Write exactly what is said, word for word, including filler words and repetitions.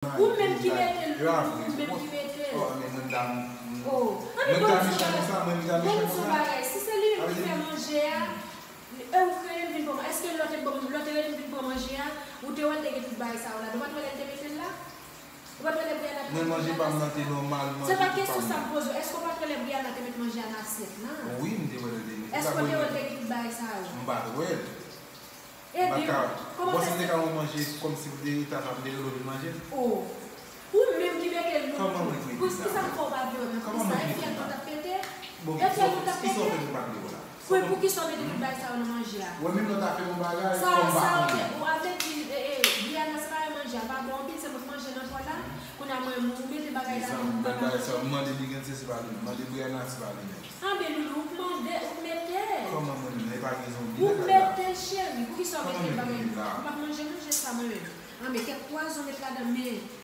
Ou menm ki mete l, ou menm ki mete l. Oh, men mwen dam. Oh, ann bon di bagay. Bon di bagay. Si se li menm ki fè manje a, e ou kreye l vin pran manje. Èske lè w te, lè w te rele l vin pran manje a, ou te wè l te gen tout bagay sa yo ladan? Ou pa t wè lè l te mete l la? Ou pa t wè lè Brianna te mete l la? Mwen manje pa m nan te nòmal, manje pa m. Se pa kesyon sa m poze w. Èske w pa t wè lè Brianna te met manje a nan asyèt lan? Wi, m te wè l te mete. Èske w te wè l te gen tout bagay sa yo? M pa t wè l. Ebyen, kòman fè se? Bon, si m te ka wè manje kòmsi m te rete a, m te rele w vin manje? Oh. Ou menm ki mete l, pou ki sa m fè w pa vle wè men pou ki sa? E fyèl mwen t ap pete? E fyèl mwen t ap pete? Pou ki sa w mete tout bagay sa yo nan manje a? Wè menm lè w ta fè yon bagay, sa, sa ou te, ou avle di, e, e, Brianna separe manje a, pa bon anpil, se mwen k manje nan pòl la. Kounye a mwen, ou mete bagay la, mwen pa ka manje. Mezanmi, bagay sa, mande Ligen si se pa li menm. Mande Brianna si se pa li menm. Anben, Loulou, ou k mande, ou k mete. Kòman mwen menm? E pa gen zonbi nan kay la. Ou k mete l, cheri. Pou ki sa w mete bagay? Mwen pa manje manje sa, mwen menm. Anben, kèk pwazon met ladan, men